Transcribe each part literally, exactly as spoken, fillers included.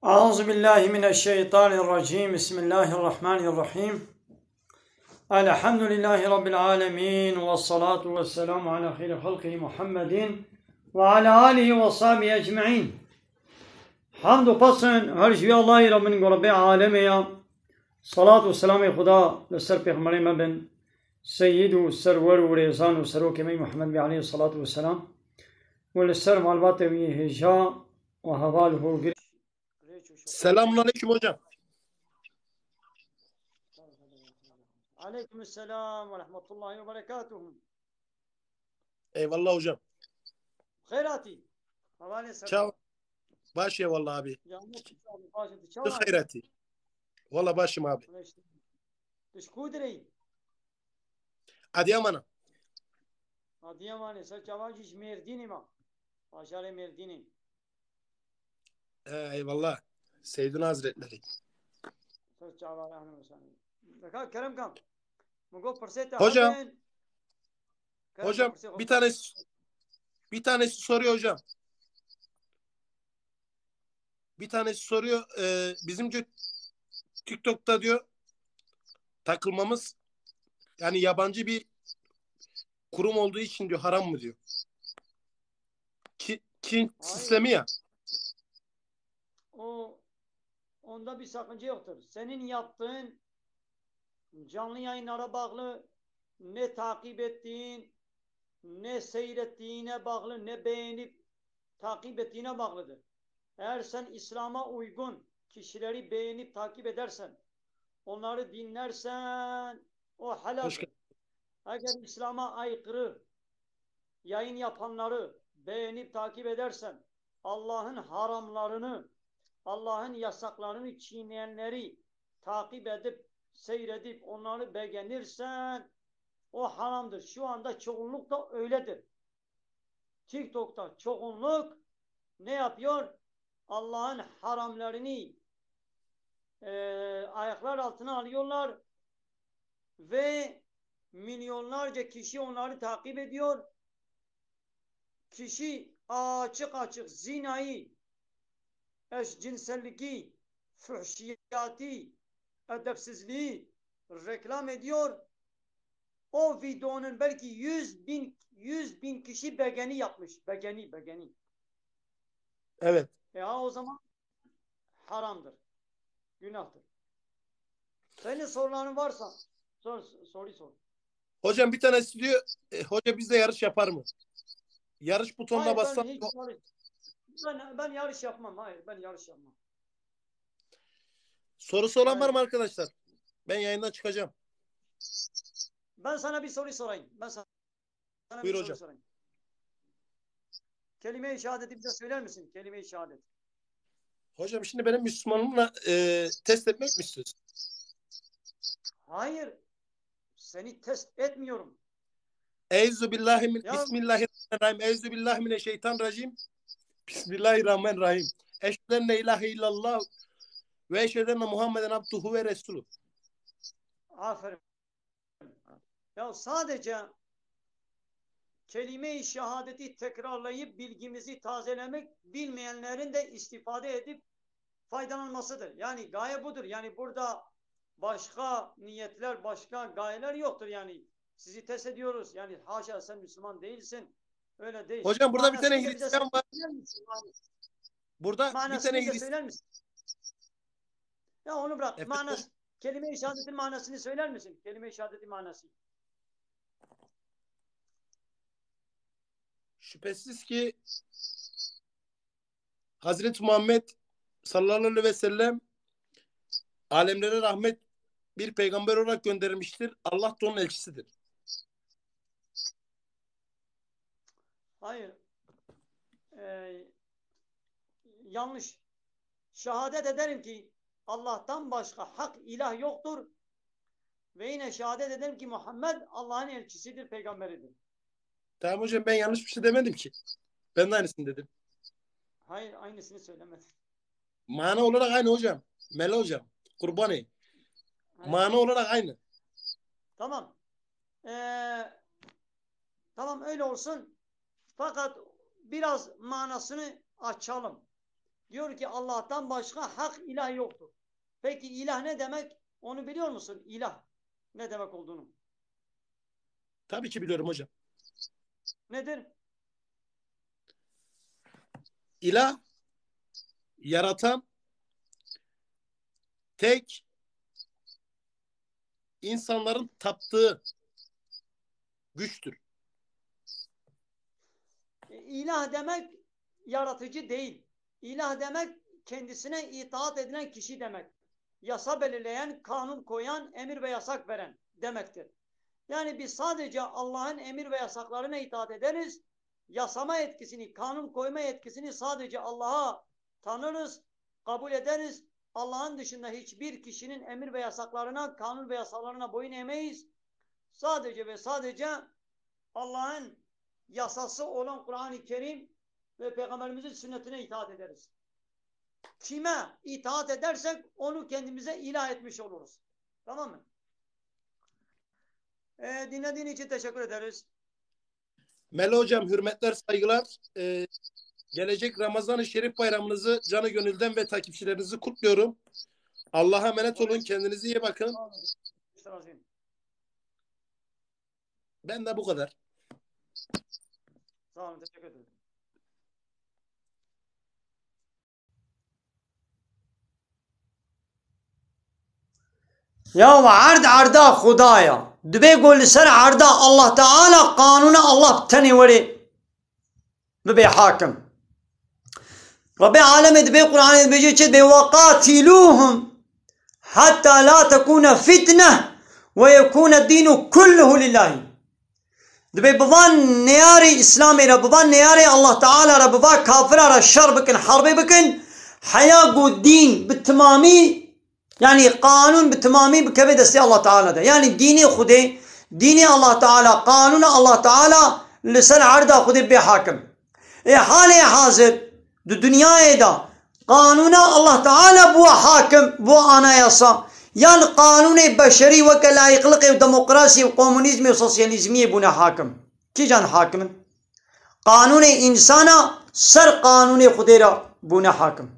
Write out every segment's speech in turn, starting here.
أعوذ بالله من الشيطان الرجيم. بسم الله الرحمن الرحيم. الحمد لله رب العالمين، والصلاة والسلام على خير خلقه محمد وعلى آله وصحبه أجمعين. Hamd û pesn her ji wî Allahî re bin ku Rebbê alemê ya. Salat û selamê Xuda li ser pêxemberê me bin, seyîd û serwer û rêzan û serokê me Muhammed bî aleyhi salatu ve selam û li ser malbatê wî hêja û heval û hogirê. Selamun aleyküm hocam. Aleyküm selam ve rahmetullahi ve berekatuhu. Eyvallah hocam. Xeyratî. Hevalê ser. Çaw. Baş ya vallahi abi. Ya, ne güzel, baş, tu çaw. Tu xeyratî. Vallahi başım abi. Öyle işte. Tu ji ku dirê? Adıyaman'a. Adıyaman'e, ser çavan jî ji Mêrdînê ma. Bajarê Mêrdînê. He, eyvallah. Seydun Hazretleri. Ser çava, ehlen ve sehlen. Deka kerem kam. Min got pirsê te Hocam. Hebin. Kerem Hocam, kam, pirsê xwe bir bikir. Tane, bir tanesi soruyor hocam. Bir tanesi soruyor. E, bizim diyor, TikTok'ta diyor takılmamız yani yabancı bir kurum olduğu için diyor haram mı diyor. Çin, Çin sistemi ya. O, onda bir sakınca yoktur. Senin yaptığın canlı yayınlara bağlı, ne takip ettiğin, ne seyrettiğine bağlı, ne beğenip takip ettiğine bağlıdır. Eğer sen İslam'a uygun kişileri beğenip takip edersen, onları dinlersen, o helaldir. Eğer İslam'a aykırı yayın yapanları beğenip takip edersen, Allah'ın haramlarını, Allah'ın yasaklarını çiğneyenleri takip edip, seyredip, onları beğenirsen, o haramdır. Şu anda çoğunluk da öyledir. TikTok'ta çoğunluk ne yapıyor? Allah'ın haramlarını, e, ayaklar altına alıyorlar ve milyonlarca kişi onları takip ediyor. Kişi açık açık zinayı, eşcinselliği, fuhşiyatı, edepsizliği reklam ediyor. O videonun belki yüz bin, yüz bin kişi beğeni yapmış. Beğeni, beğeni. Evet. E, ha, o zaman haramdır. Günahtır. Senin soruların varsa sor, soruyu sor. Hocam bir tanesi diyor, e, hoca bizde yarış yapar mı? Yarış butonuna Hayır, ben bassak hiç yarış, ben, ben yarış yapmam. Hayır, ben yarış yapmam. Sorusu olan var mı arkadaşlar? Ben yayından çıkacağım. Ben sana bir soru sorayım. Ben sana Buyur bir soru hocam. Sorayım. Kelime-i şehadeti bize söyler misin? Kelime-i şehadet. Hocam şimdi benim Müslümanlığımla, e, test etmek mi istiyorsun? Hayır. Seni test etmiyorum. Euzu billahi min, Ya. Bismillahirrahmanirrahim. Euzu billahi mineşşeytanirracim. Bismillahirrahmanirrahim. Eşhedü en la ilahe illallah ve eşhedü enne Muhammeden abduhu ve resulü. Aferin. Ya sadece kelime-i şehadeti tekrarlayıp bilgimizi tazelemek, bilmeyenlerin de istifade edip faydalanmasıdır. Yani gaye budur. Yani burada başka niyetler, başka gayeler yoktur. Yani sizi test ediyoruz. Yani haşa, sen Müslüman değilsin. Öyle değil. Hocam, burada bir tane Hristiyan var. Burada bir tane Hristiyan. Söyler misin? Ya onu bırak. Efendim? Manası, kelime-i şehadetin manasını söyler misin? Kelime-i şehadetin manası. Şüphesiz ki Hazreti Muhammed sallallahu aleyhi ve sellem alemlere rahmet bir peygamber olarak gönderilmiştir. Allah da onun elçisidir. Hayır. Ee, yanlış. Şehadet ederim ki Allah'tan başka hak ilah yoktur. Ve yine şehadet ederim ki Muhammed Allah'ın elçisidir, peygamberidir. Tamam hocam, ben yanlış bir şey demedim ki. Ben de aynısını dedim. Hayır, aynısını söylemedim. Mana olarak aynı hocam. Mele hocam. Kurbanı. Hayır. Mana olarak aynı. Tamam. Ee, tamam, öyle olsun. Fakat biraz manasını açalım. Diyor ki Allah'tan başka hak ilah yoktur. Peki ilah ne demek? Onu biliyor musun? İlah ne demek olduğunu? Tabii ki biliyorum hocam. Nedir? İlah, yaratan, tek, insanların taptığı güçtür. E, ilah demek yaratıcı değil. İlah demek kendisine itaat edilen kişi demek. Yasa belirleyen, kanun koyan, emir ve yasak veren demektir. Yani biz sadece Allah'ın emir ve yasaklarına itaat ederiz. Yasama yetkisini, kanun koyma yetkisini sadece Allah'a tanırız, kabul ederiz. Allah'ın dışında hiçbir kişinin emir ve yasaklarına, kanun ve yasalarına boyun eğmeyiz. Sadece ve sadece Allah'ın yasası olan Kur'an-ı Kerim ve Peygamberimizin sünnetine itaat ederiz. Kime itaat edersek onu kendimize ilah etmiş oluruz. Tamam mı? Ee, dinlediğin için teşekkür ederiz. Melo hocam, hürmetler, saygılar. Ee, gelecek Ramazan-ı Şerif bayramınızı canı gönülden ve takipçilerinizi kutluyorum. Allah'a emanet olun, kendinize iyi bakın. Sağ olun. Ben de bu kadar. Sağ olun, teşekkür ederim. Ya erd erda Xuda ya. Dibê ku li ser erda Allah Teala qanûna Allah bi tenê were bibe hakim. Rebê alemê dibê Qur'anê dibêje çi dibê: "Ve qatilûhum hatta la tekûne fitne ve yekûne dînu kulluhu lillahî." Dibê bi van neyarê Îslamê re, bi van neyarê Allah Teala re, bi van kafira re şer bikin, herbê bikin, heya ku dîn bi timamî, yanî qanûn bi timamî bikeve destê Allah Teala de. Yanî dînê Xwedê, dînê Allah Teala, qanûna Allah Teala li ser erda Xwedê bê hakim. Ê halê hazir di dinyayê de qanûna Allah Teala bû hakim, bû anayasa, yan qanûnê beşerî weke layîqliqê û demokrasiyê û komunîzmê û sosyalîzmiyê bûne hakim? Kîjan hakim in? Qanûnê însana ser qanûnê Xwedê re bûne hakim.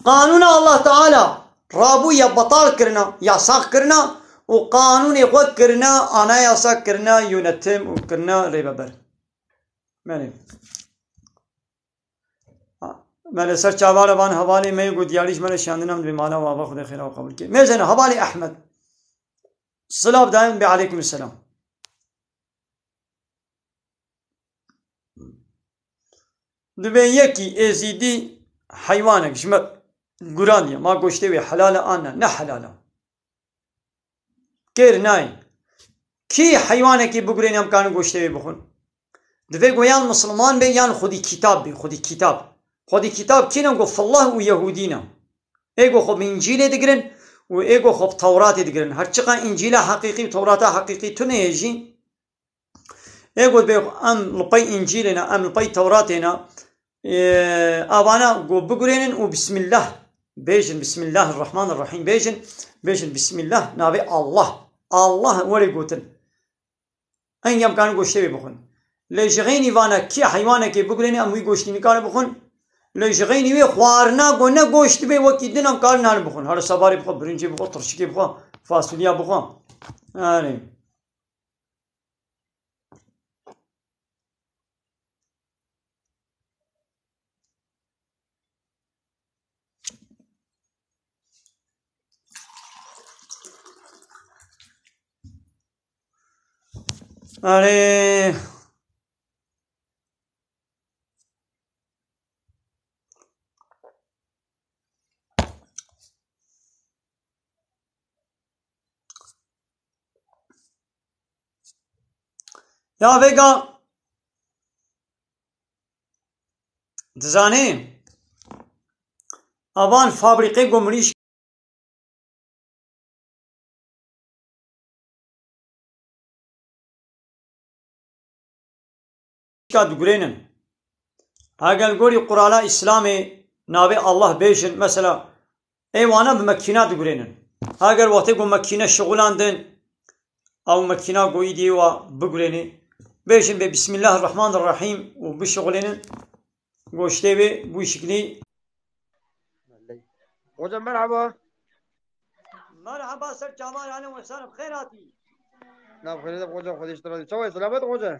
Qanûna Allah Teala rabû ya betal kirina, yasax kirina û qanûnê xwe kirina, anayasa kirina, yönetim û kirina rêveber. Belê. Me li ser çava re van hevalê me yê ku diyarî ji me re şandin em dibê mala û ava Xwedê xêra û qebûl kê. Mêzene hevalê Ehmed. Silav dayim bê aleykum selam. Dibê yekî êzîdî heywanek ji me gurandiye. Ma goştê wê helal e an ne? Ne helal e. Kêr nayê. Kî heywanekî bigurên em karin goştê wê bixwin? Divê ku yan misilman bê yan xwedî kitab bê, xwedî kitab. Xwedî kitab kî ne? Ku fillah û yehûdî ne. Ê ku xwe bi Încîlê digirin û ê ku xwe bi Tewratê digirin. Her çiqa Încîla heqîqî û Tewrata heqîqî tune ye jî, ê ku dibê em li pey Încîlê ne, em li pey Tewratê ne, ê, avana ku bigurênin û Bismillah bêjin, Bismillahirrahmanirrahîm bêjin, bêjin Bismillah, navê Allah. Allah were gotin. Hingî em karin goştê wê bixwin. Lê ji xeynî vana kî heywanekê bigurêne em wî goştî nikarin bixwin. Lê ji xeynî wê xwarina ku ne goşt dibe wekî din em karin narin bixwin. Here sebarê bixwe, birincê bixwe, tirşikê bixwe, fasulya bixwe. Erê. Erê. Ya vêga dizanî avan fabrîqê ku mirîşka digurênin. Heger gorî qurala Îslamê navê Allah bêjin, mesela, ê wana bi mekîna digurênin. Heger wextê ku mekîne şixulandin, ew mekîna goyî diyê wa bigurênê. Bêjin bê Bismillahirrahmanirrahîm û bişixulênin. Goştê wê bû şiklî. Hoca merhaba. Merhaba ser çavan, alem ve sar, bi xêr hatî. Na, bi xêr de hoca, Xwedê ji te razî. Çawa ye, selamet hoca?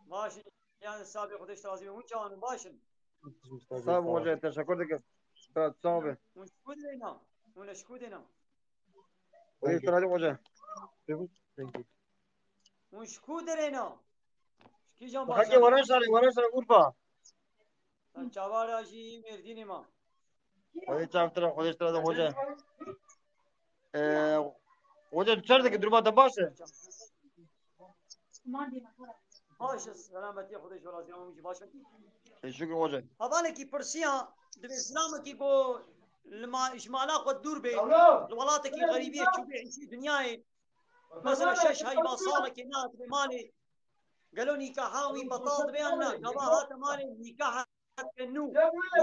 Baş in, yani sabê Xwedê ji te razî be. Hûn çawan in, baş in? Sağ ol hoca, teşekkür ederim. Sağ ol. Hûn ji ku derê ne? Hûn ji ku derê ne? Xwedê ji te razî hoca. Hûn ji ku derê ne? Ji kîjan bajarê? Xakê Werenşarê, Werenşarê Urfa. Çavara jî Mêrdînê ma. Xwedê çav tira, Xwedê tira de hoca. Ee, hoca, tu çer dikî, duruma te baş e? Baş e, selametî Xwedê ji razî, hemû jî baş e. E, şükür hoca. Hevalekî pirsiya, divê zilamekî ku li ma-, ji mala xwe dûr bê, li welatekî xerîbiyê çûbê îşî dinyayê. Mesela şeş heyva salekê nehatibê malê. Gelo nîkaha wî betal dibe yan na? Gava hate malê nîkaha ke nû.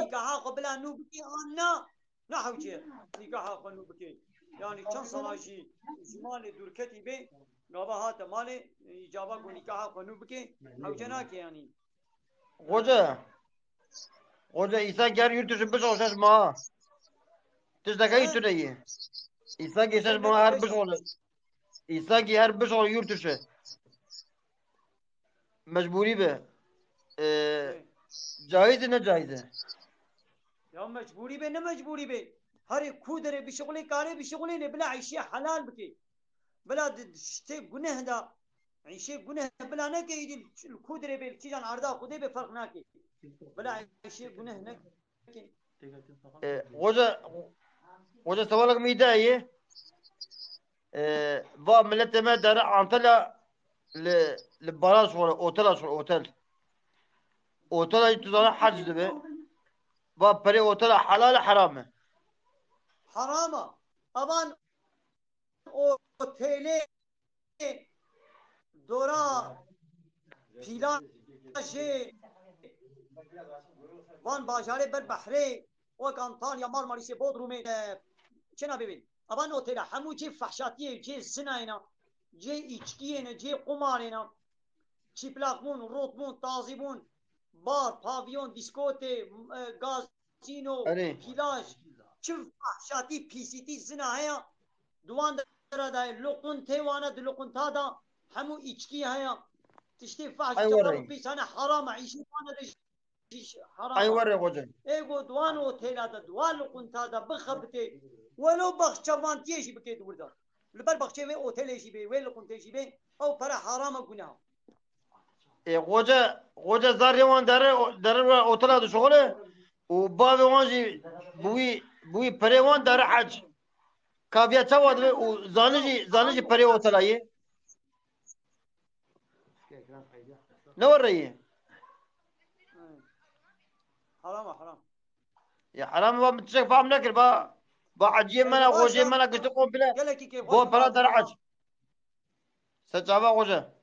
Nîkaha xwe bila nû bikî an na? Ne hewce nîkaha xwe nû bikê. Yani çend sala jî ji malê dûrketî bê, gava hate malê, îcaba ku nîkaha xwe nû bikê, hewce nake yani. Hoca. Hoca, îsa ger yurt dışı bişo şeş maha. Tişteke He? Tune ye. Îsa ki şeş maha her bişo. Îsa ki her bişo yurt dışı. Mecburî be. Ee, He. Caiz e, ne caiz e? Ya mecburî be, ne mecburî be. Herê ku derê bişixulê, karê bişixulê ne, bila îşê helal bikê. Bila di, di ştê guneh da, îşê guneh bila neke, îdî li ku derê bê, li kîjan erda Xwedê bê, ferq nake. Bila îşê guneh neke. E, hoca, hoca, sewalek min îdî ye. E, va miletê me dere Antalya li, li baraj xwe, otela xwe, otel. Otela tu zana hac dibe. Va perê otela helal e, heram e? Heram e. Avan otelê dora plajê van bajarê ber behrê, wek Antalya, Marmarîsê, Bodrumê, e, çêna bibin. Avan otela hemû cê fehşatiyê, cê zinayê ne, cê îçkiyê ne, cê qumarê ne. Çîplaqbûn, rotbûn, tazîbûn, bar, pavyon, dîskotê, e, gaz, Kazîno, Erê. Plaj, çi fahşatî, pîsîtî zina heye, di wan dera de ye, luqun tê wana, di luqunta de hemû îçkî heye. Tiştê fahş, Ay çawa werê. Pîsane, heram e, îşê wana de jî heram e. Ay werê hoca. Ê go di wan otela de, di wan luqunta de bixebitê, welo baxçevantiyê jî bikê di wir de. Li ber baxçeyê wê otelê jî bê, wê luquntê jî bê, ew pere heram e, guneh e. E, hoca, hoca zarê wan dere, dere ve otela dişuxule û bavê wan jî bi wî, bi wî perê wan dere hec. Kaviya çawa dibe û zanî jî, zanî jî perê otela yê? Ne were yê? Heram e, heram. Ya heram, va min tiştek fam nekir, va, va heciyê me ne, xweciyê me ne, giştî komple. Gelekî kêfxweş bo pera dere hec. Ser çava hoca.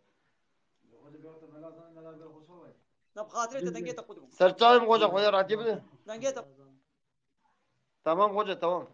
Na bi xatirê te dengê te qut bû. Ser çavê min hoca, Xwedê rahatî bide. Dengê te. Tamam hoca, tamam.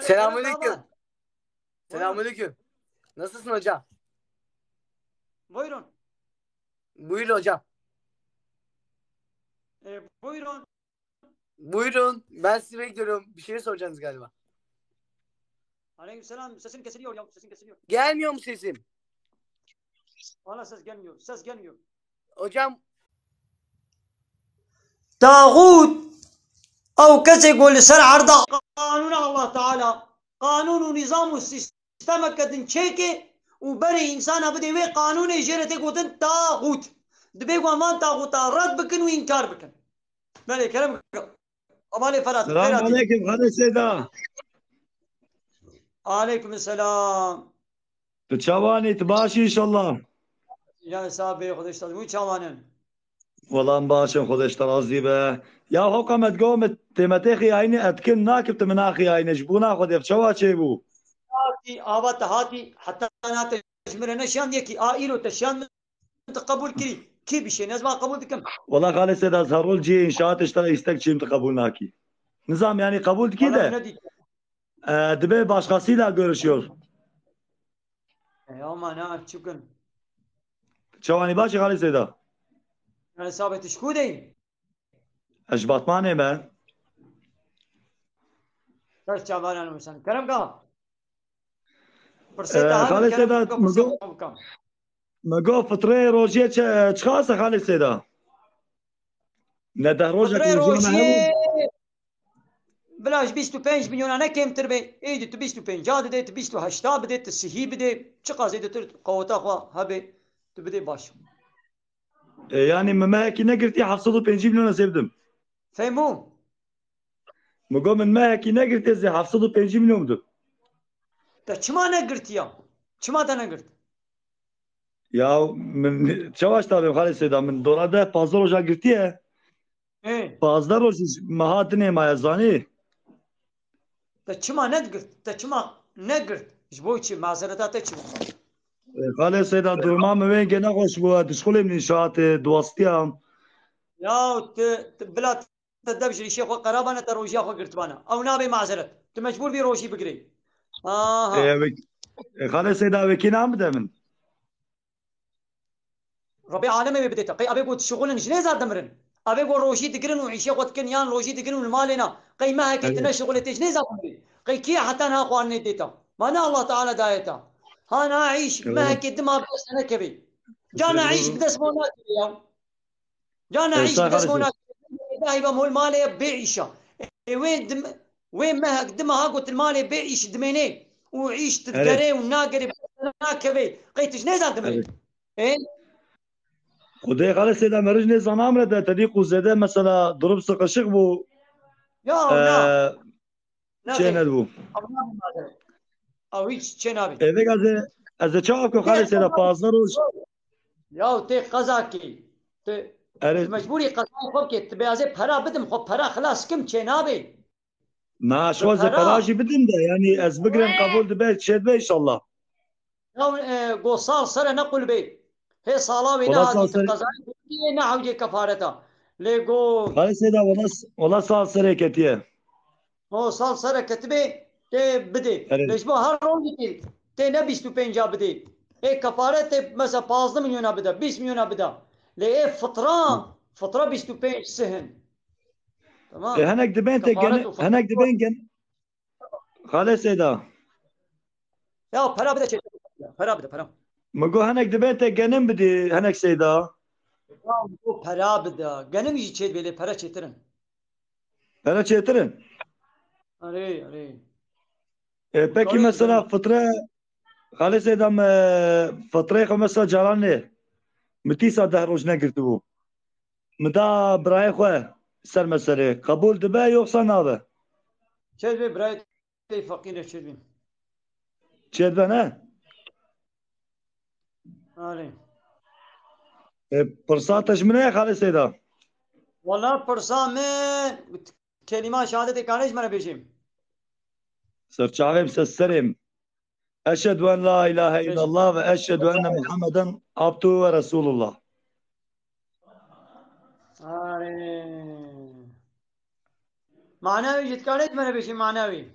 Selamünaleyküm. Buyurun. Selamünaleyküm. Nasılsın hocam? Buyurun. Buyurun hocam. E, buyurun. Buyurun. Ben sizi bekliyorum. Bir şey soracaksınız galiba. Aleykümselam. Sesin kesiliyor ya. Sesin kesiliyor. Gelmiyor mu sesim? Valla ses gelmiyor. Ses gelmiyor. Hocam. Tağut, ew kesê ku li ser erda qanûna Allah Teala, qanûn û nîzam û sîstemeke din çêke û berê însana bidê wê qanûnê jê re tê gotin taxût. Dibê ku em van taxûta red bikin û înkar bikin. Belê, kerem bike. Amalê Ferat, Selamun xêr hatî. Aleyküm, Xalê Seyda. Aleyküm selam. Tu çawanî, tu baş î înşallah? Ya, sağ be, Xwedê ji te, hûn çawan in? Wela em baş in, Xwedê ji te razî be. Ya hoqa me digo, me têmetê xiyayînê etkin nakim, tu min axiyayîne, ji bona Xwedê çawa çêbû? Hatî, ava te hatî, heta na te ji min re neşiyan yekî, a îro te şiyan min te qebûl kirî. Kî bişê, ez van qebûl dikim. Wela Xalê Seyda, ez her rol cihê înşaatê ji te re îstek çîm, tu qebûl nakî. Nizam, yanî qebûl dikî Wela de. Ne dît. E, dibe başkasıyla görüşüyor. E, ama ne çikin? Çawanî baş î Xalê Seyda? Yani sabit şku değil. Ez ji Batmanê me. Ser çavaran olsan. Kerem ka. E, Fırsat daha Xalê Seyda, mi got, mi got fitrê rojê çi, çiqas e Xalê Seyda? Ne deh roja Fitrê ki rojê hebû? Bila ji bîst û pênc milyona ne kêmtir be. Êdî tu bîst û pênc didê, tu bîst û heşt bidê, tu sihî bidê. Çiqas zêdetir qeweta xwe hebe, tu bidê baş. E, yani min mehekî negirtiye heft sed û pêncî milyon ez ê bidim. Fehmû? Min got min mehekî negirtiye ez ê heft sed û pêncî milyon bidim. Te çima negirtiya? Çima te negirt? Ya min çawa ji te bêm Xalê Seyda, min dola de pazdeh roja girtiye. Ê. Pazdeh roj ji meha dinê maye zanî. Te çima negirt? Te çima negirt? Ji bo çi? Mazereta te çi bû? E, Xalê Seyda, duruma min wê gene xweş bû. Dişxulê min înşaatê, duwastiya. Ya, tu, tu bila te dev ji rîşê xwe qerabane, te rojiya xwe girtibane. Ew nabe mazeret. Tu mecbûr bî rojî bigirê. Aha. E, wek-, e, Xalê Seyda, wekî nan bide min. Rebê alemê wê bidê te. Qey evê ku dişixulin ji nêza dimirin. Evê ku rojî digirin û îşê xwe dikin yan rojî digirin û li malê ne. Qey mehekê Evet. tine şixulê tê ji nêza dimirin. Qey kî ye heta niha xwarinê dê te? Ma ne Allah Teala daye te. Ha niha îş Evet. mehekê dima bi dest te nekevê. Cana Doğru. îş bi dest bo nakevê ya. Cana Evet, îş bi dest bo Xalê. nakevê. Dahî be mol malê bê îşa. Ê wê dim-, wê mehek dima ha gotin malê bê îş dimênê. Û îş Evet. digerê û nagerê bi dest te nakevê. Qey tu ji nêza dimirin. Evet. Ê? Xwedê Xalê Seyda, merij nêzana amre de tedî ku zêde mesela durum sıkışık bû. Ya, Ee, na. Çê Nabe. nedibû. Ew nabe mazeret. Ew hiç çê nabe. Ê, vêga ez ê, ez ê çawa ku Xalê Seyda pazdeh roj. Ya, tê qezakî. Tê, Erê. tu mecbûrî qezayê xwe bikê. Tu bê ez ê pera bidim, xwe pera xilas kim çê nabe. Na, ji xwe ez ê Pera. pera jî bidim de, yanî ez bigirem Wê. qebûl dibe, çê dibe înşallah. Ya, e, go sal sere ne qul bê. Hê sala wê Wala ne sal hadî, tu sere- qezayê ketiye, ne hewcê kefareta. Lê go Xalê Seyda, wala s-, wala sal serê ketiye. O sal sere ketibê, tê bidê. Evet. Lê ji bo her rojî tê, tê ne bîst û pênca bidê. Ê kefaret tê mesela pazdeh milyona bide, bîst milyona bide. Lê ê fitra, Hı. fitra bîst û pênc sihin. Tamam. E, henek dibên te Kefaret gene-, û fitra. henek dibên gen-, Xalê Seyda. Ya pera bide çê. Pera bide, pera. Min got henek dibên te genim bidî, henek Seyda. Ya min got pera bide. Genim jî çê dibê lê pera çêtir in. Pera çêtir in? Erê, erê. E, pekî Karê mesela dibe. fitre, Xalê Seyda, me fitreyê xwe mesela caran lê. Min tîsa deh roj negirtibû. Min da birayê xwe ser meselê. Qebûl dibe yoksa nabe? Çê dibê birayê Ey feqîre çêdibî. Çêdibe ne? Arê. E, pirsa te ji min heye Xalê Seyda? Wala pirsa min kelîma şehadetê kane ji me re bêjî. Ser çavêm, ser serêm. Eşhedü en la ilahe Bêjî. illallah ve eşhedü enne Muhammeden abduhu ve resulullah. Arê. Mana wî jî dikare ji me re bêjî mana wî.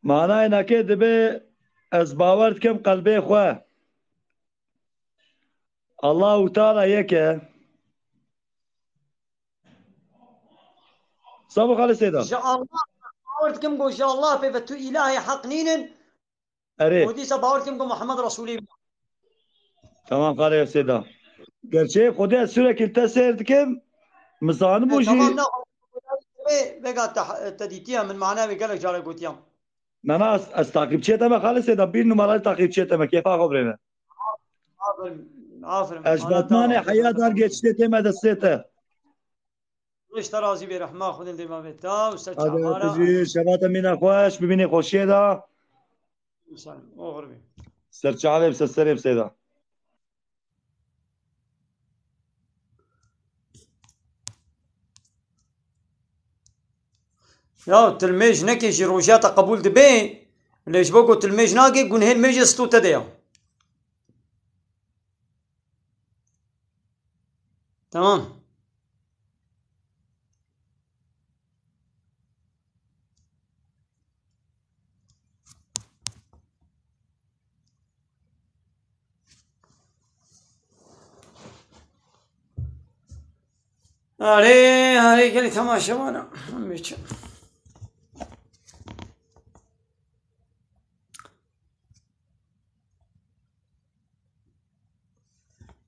Manayê nake dibe ez bawer dikim qelbê xwe. Allahu Teala yek e. Sabo Xalê Seyda. Ji Allah bawer dikim ku ji Allah pê ve tu îlahê heq nînin. Erê. Û dîsa bawer dikim ku Muhammed Resulî. Tamam, Xalê Seyda. Gerçi Xwedê ez sürekli te seyr dikim. Min zanibû E, jî. Tamam, na, vê, vêga te, te dîtiye, min mana wê gelek carek gotiye. Na, na, ez, ez takipçiyê te me Xalid Seyda, bir numaralı takipçiyê te me, kêfa xwe birêne. Aferin, aferin. Ez Batmanê heya dar geçtê tê me destê te. Roj te razî bê, rehma Xwedê dê me bê te û ser çavara. Hadi, şevata mîna xweş, bibînê xweşiyê de. Oxir bê. Ser çavê, ser serê Seyda. Ya, tilmêj neke jî rojiya te qebûl dibe, lê ji bo ku tilmêj nake, gunhê mêjê stû te de ya. Tamam. Arê, arê, gelî temaşevana. Hemî çi?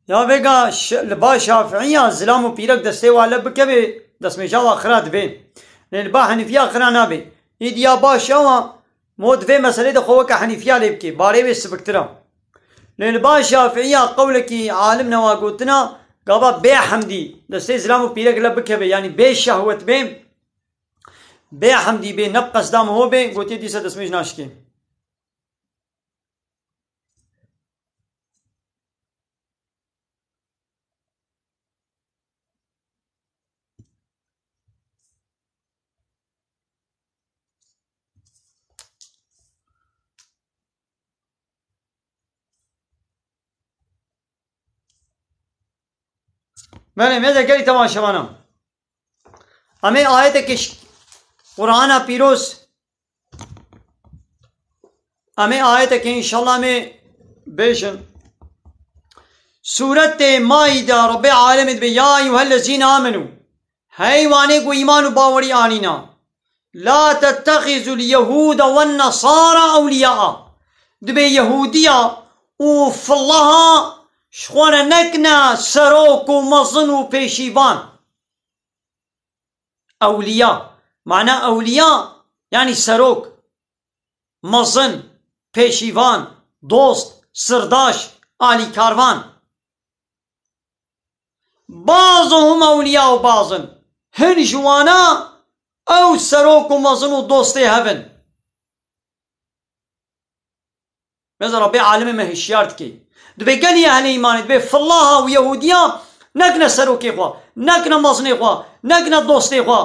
Ya vêga ş-, li ba Şafiiya zilam û pîrek destê wa leb bikeve, destmêja wa xira dibe. Lê li ba Henîfiya xira nabe. Îdî ya baş ew a, mo di vê meselê de xwe weke Henîfiya lê bike, barê wê siviktir a. Lê li ba Şafiiya qewlekî alim ne wa gotina, gava bê hemdî, destê zilam û pîrek leb bikeve, yanî bê şehwet bê, bê hemdî bê, ne bi qesda miho bê, gotiye dîsa destmêj naşikê. Belê, mêze gelî temaşevana. Em ê ayetekê ş-, Qur'ana pîroz, em ê ayetekê înşallah em ê bêjin. Sûretê Maîde, Rebbê alemê dibe, "Ya eyyuhellezîne amenû." Hey wanê ku îman û bawerî anîna. "La tettexizul yehûde wen nesara ewliyaa." Dibê Yehûdiya û fillaha ji xwe re nekine serok û mezin û pêşîvan. Ewliya. Mana ewliya, yanî serok, mezin, pêşîvan, dost, sirdaş, alîkarvan. "Bazuhum ewliya û bazin." Hin ji wana ew serok û mezin û dostê hev in. Mêze Rebbê alemê me hişyar dike. Dibê gelî ehlê îmanê, dibê fillaha û Yehûdiya nekine serokê xwe, nekine mezinê xwe, nekine dostê xwe.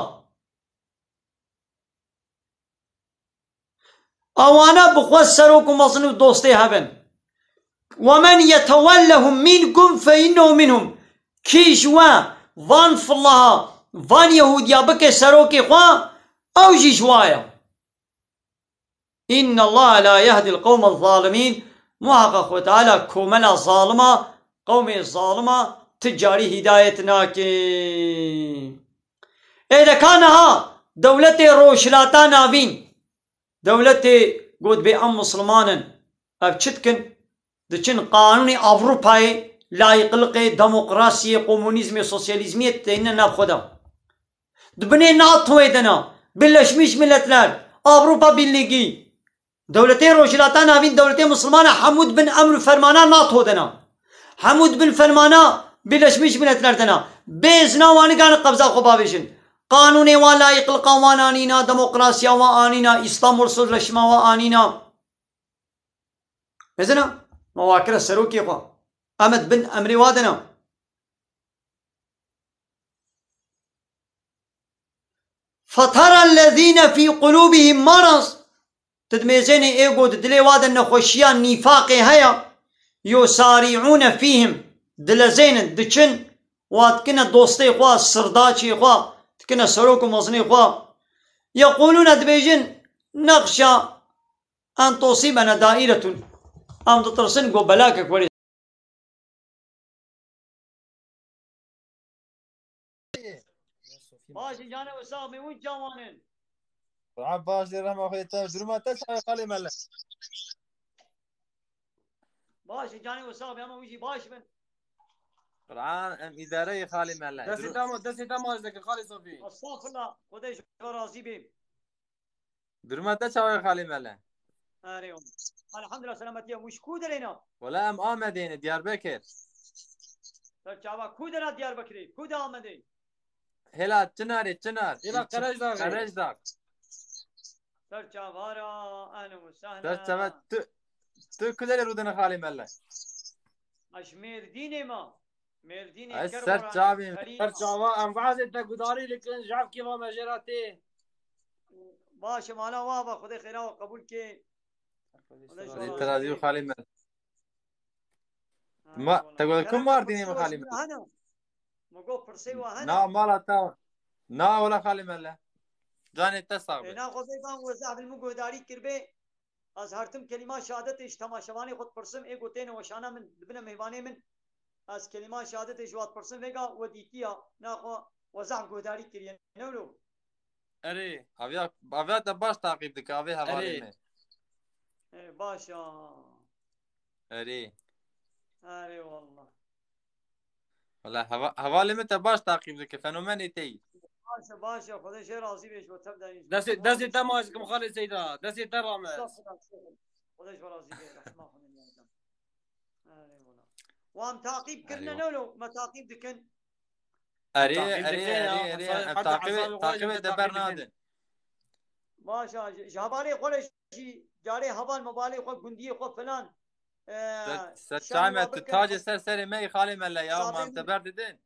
Ewana bi xwe serok û mezin û dostê hev in. "Ve men yetewellehum minkum fe innehu minhum." Kî ji we van fillaha, van Yehûdiya bike serokê xwe, ew jî ji wa ye. "Innallaha la yehdil qewmez zalimîn." Muheqeq Xwe Teala komela zalima, qewmê zalima ti carî hîdayet nake. Ê de ka niha dewletê Rojhilata Navîn, dewletê got bê em Misliman in, ev çi dikin? Diçin qanûnê Ewropayê, layîqliqê, demokrasiyê, komunîzmê, sosyalîzmiyê têne nav xwe de. Di binê NATOyê de ne, Birleşmiş Milletler, Avrupa Birliği, dewletê Rojhilata Navîn, dewletê Misilmana hemû di bin emr û fermana NATO de ne. Hemû di bin fermana Birleşmiş Milletler de ne. Bê zina wan nikane qebza xwe bavêjin. Qanûnê wan, layîqliqa wan anîna, demokrasiya wan anîna, Îstanbul Sözleşma wan anîna. Mezina, ma wa kire serokê xwe. Em ê di bin emrê wa de ne. Fetera lezîne fî qulûbihîm maraz. Tu dimêzênê ê ku di dilê wa de nexweşiya nîfaqê heye, yusarîûne fîhim, dilezênin, diçin, wa dikine dostê xwe, sirdaçê xwe, dikine serok û mezinê xwe. Yeqûlûne, dibêjin, nexşa en tusîbene daîretun. Em ditirsin ku belakek werê. Baş in canê we sax bin, hûn çawan in? Qur'an baş, lê rehma Xwedê te. Duruma te çawa, xalê mele? Baş in canê we sax bin, ama hûn jî baş bin. Qur'an, em îdareyê, xalê mele. Destê te ma, destê te ma ez deke, xalê Sofî. Estağfurullah, Xwedê ji we razî bê. Duruma te çawa ye Xalî Mele? Erê. Elhamdulillah, selametiye. Mûş ku derê ne? Wela em Amedê ne, Diyarbekir. Ser çava ku dera Diyarbekirê? Ku de Amedê? Hêla Çinarê, Çinar. Hêla Qerejdaxê. Qerejdax. Ser çava ra, ehlen ve sehlen. Ser çava tu, tu ku derê rûdine Xalî Mele? Ez ji Mêrdînê me. Mêrdînê Ez Kerboranê, ser çavê. Xelîl. Ser çava em vaze te gudarî dikin, ji ev kêfa me jê re tê. Baş e, mala wa be, Xwedê xêra we qebûl ke. Xwedê te razî û Xalî Mele. Ha, Ma, wala. te got, Kerem kum ke Mardinê pirsê mi we Xalî ji Mele? min hene. Mi got pirsê we hene. Na mala te. Na wala Xalî Mele. Canê te sax Ê, be. na xwe vê ban we zehf li min guhdarî kirbe. Ez hertim kelîma şehadetê ji temaşevanê xwe dipirsim, ê gotêne weşana min, dibine mêvanê min. Ez kelîma şehadetê ji we dipirsim, vêga we dîtiya, naxwe we zehf guhdarî kiriye. Ne wilo? Erê. Aviya, aviya te baş taqîb dike, avê hevalê Erê. me. Ê, baş a. Erê. Erê wallah. Wala heva, hevalê me te baş taqîb dike, fenomenê te yî. Baş e, baş e. Xwedê jê razî be, ji we tev de yî. Destê, destê te maç kim Xalê Seyda. Destê te rames. Estağfurullah, estağfurullah. Xwedê ji we razî be. Rehma Xwedê ya. Erê wallah. Wan taqîb kirine Erê ne wilo? Me taqîb dikin. Erê, Taqîb erê, dike ya, erê, erê. hesabê Em heta taqîbê, hesabê xwe taqîbê jî de taqîb bernadin. dikin. Baş a, ji, ji hevalê xwe re jî carê heval mevalê xwe, gundiyê xwe filan. E, Ser, ser şan çavê me wa tu bikin. tacê ser serê me yî Xalê Mele ya, Sabê ma em te min. berdidin.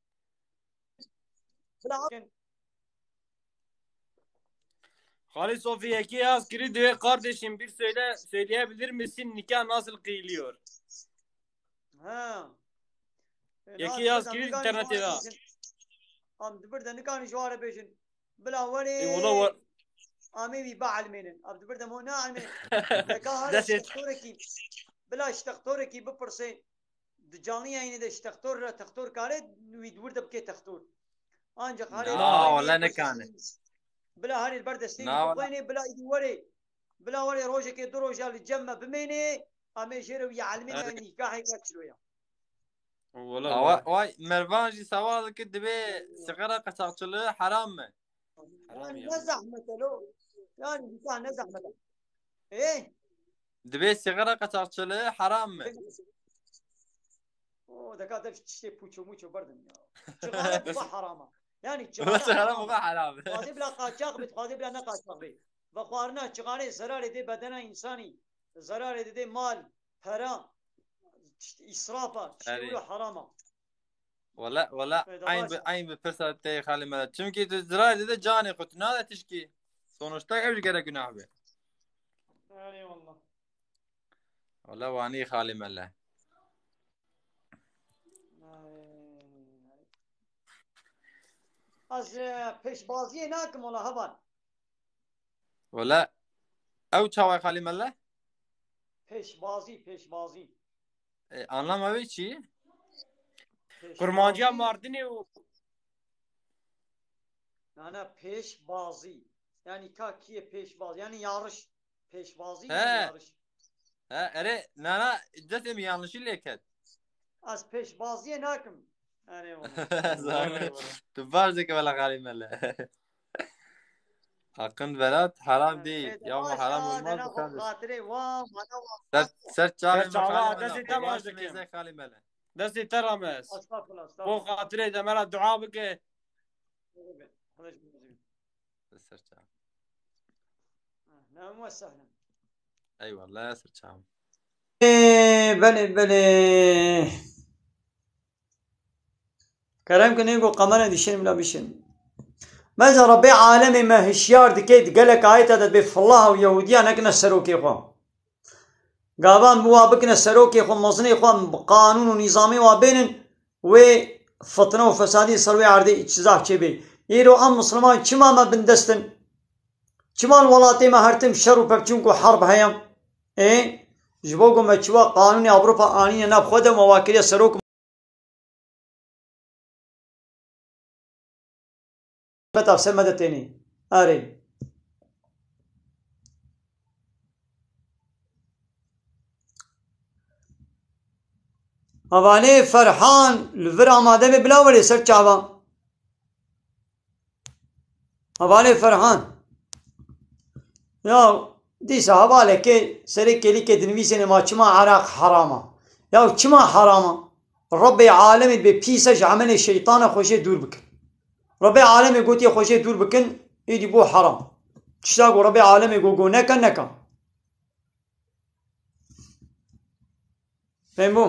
Bila bikin. Xalê Sofî, yekî yaz kirî diwê kardeşim bir söyle, söyleyebilir misin nikah nasıl kıyılıyor? Ha. E, Yekî na, yaz dibir de kirî nikanî internetê ji ware da. bêjin. Am dibir de nikanî ji ware bêjin. Bila werê. E, wala wa- Amê wî bielmênin. Ev dibir de mo neelmê. Deka hare Destê- ji textorekî. Bila ji textorekî bipirsê. Di canlî yayînê de ji textor re textor kare wî di wir de bike textor. Ancak hare Na, li ber wala destê nikane. Bila hare li ber destê Na, wala. Bixwênê, bila îdî werê. Bila werê rojekê du roja li cem me bimênê. Em ê jê re wî elmê Evet. Nîkahê çilo ya. Wala Awa, wala. Vay, Mervan jî sewal dike, dibê sigara qaçaxçılığı haram mı? Haram Yani ya. ne zahmet lo. Yani nîkah ne zahmet. E? Dibê sigara qaçaxçılığı haram mı? O deka dev tiştê puço muço berdin ya. Çixane bi xwe harama. Yani çixane Sigara harama. Bu da haram. Xwazê bila qaçax bit, xwazê bila ne qaçax bit. Ve xwarina çixanê zerarê dê bedena insanî, zerarê dê mal, pera, tişt-, israfa, tiştê Erê. wilo harama. Wala, wala, Evet, aynı baş bir, e. Aynı bir fırsat te Xalê Mele. Çünkü tu zirarê dide canê xwe, tu nade tişkî. Sonuçta ev jî gere günah be. Eyvallah. Wala wanî Xalê Mele. Ez e, pêşbaziyê nakim ola heval. Wala ew çawa Xalê Mele? Pêşbazî, pêşbazî. E, anlama wê çi? Pêşbazî. Kurmanciya Mardinê û Nana pêşbazî. Yani ka kiyê pêşbaz. Yani yarış. Pêşbazî He. yani yarış. Ha, ere, nana, destê min yanlışî lê ket. Ez pêşbaziyê nakim. Erê wala. Zaten tu baş dike wala Xalê Mele. Hakkın velat haram değil. Ya bu haram olmaz mı kardeşim? Xatirê wa, mana wa. Ser, ser çavê Ser çava, Xalê Mele. Serçava, destê te baş dikim. Xalê Mele. Destê te rames. Estağfurullah, Bo estağfurullah. xatirê de me ra dua bike. Xwedê ji bo. Ser çavê. Ehlen ve sehlen. Eyvallah, ser çavê. Ê, belê, belê. Kerem ki nêgo qemere dişên bila bişên. Meza Rebbê alemê me hişyar dike, di gelek ayeta de dibê fillah û Yehudiya nekine serokê xwe. Gavan bi wa bikine serokê xwe, mezinê xwe, bi qanûn û nîzamê wa bênin, wê fitne û fesadî ser wê erdê îtizah çêbê. Îro em misliman çima me bindest in? Çima li welatê me her tim şer û pevçûn ku herb heye? Ê, ji bo ku me çiwa qanûnê Ewropa anîne nav xwe de me wa kiriye serok. Beta se me de tênî. Erê. Hevalê Ferhan li vir amade be bila welê ser çava. Hevalê Ferhan. Ya, dîsa hevalekê serê kêlîkê dinivîsêne ma çima Iraq heram a? Ya çima heram a? Rebbê alemê dibê pîs e, ji emelê şeytan e, xwe jê dûr bikin. Rebbê alemê gotiye xwe jê dûr bikin, êdî bû heram. Tişta ku Rebbê alemê got, got neke, neke. Fehim bû?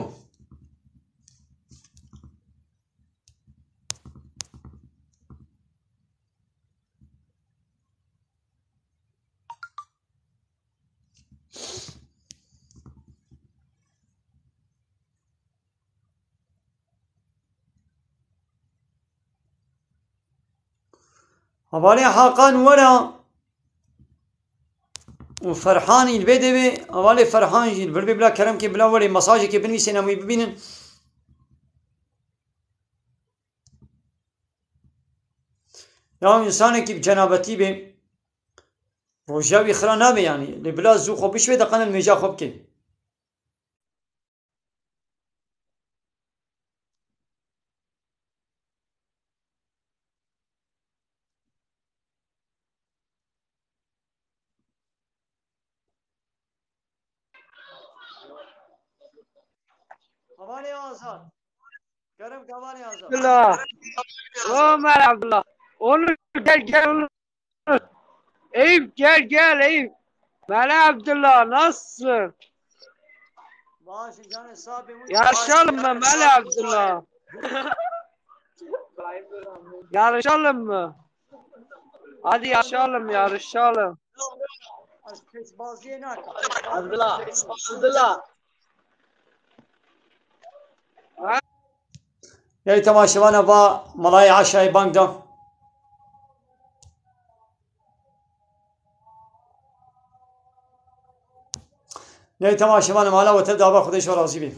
Hevalê Hakan were û Ferhanî li vê devê, hevalê Ferhan jî li vir bê, bila kerem ke, bila were mesajekê binivîsên, em wî bibînin. Ya însanekî bi cenabetî bê, roja wî xira nabe yanî. Lê bila zû xwe bişwê, de qenil mêja xwe bike. Hevalê Azad. Kerem ke hevalê Azad. Abdullah. O Mela Abdullah. Onur gel, gel Onur. Eyüp gel, gel Eyüp. Mela Abdullah, nasılsın? Baş canı sağ be. Yaşalım mı Mela Abdullah? Yarışalım mı? Hadi yarışalım, yarışalım. Abdullah, Abdullah. Ha? Yay temaşevana va malayê aşayê bang da. Yay temaşevana mala we tev da, ba Xwedê ji we razî bê.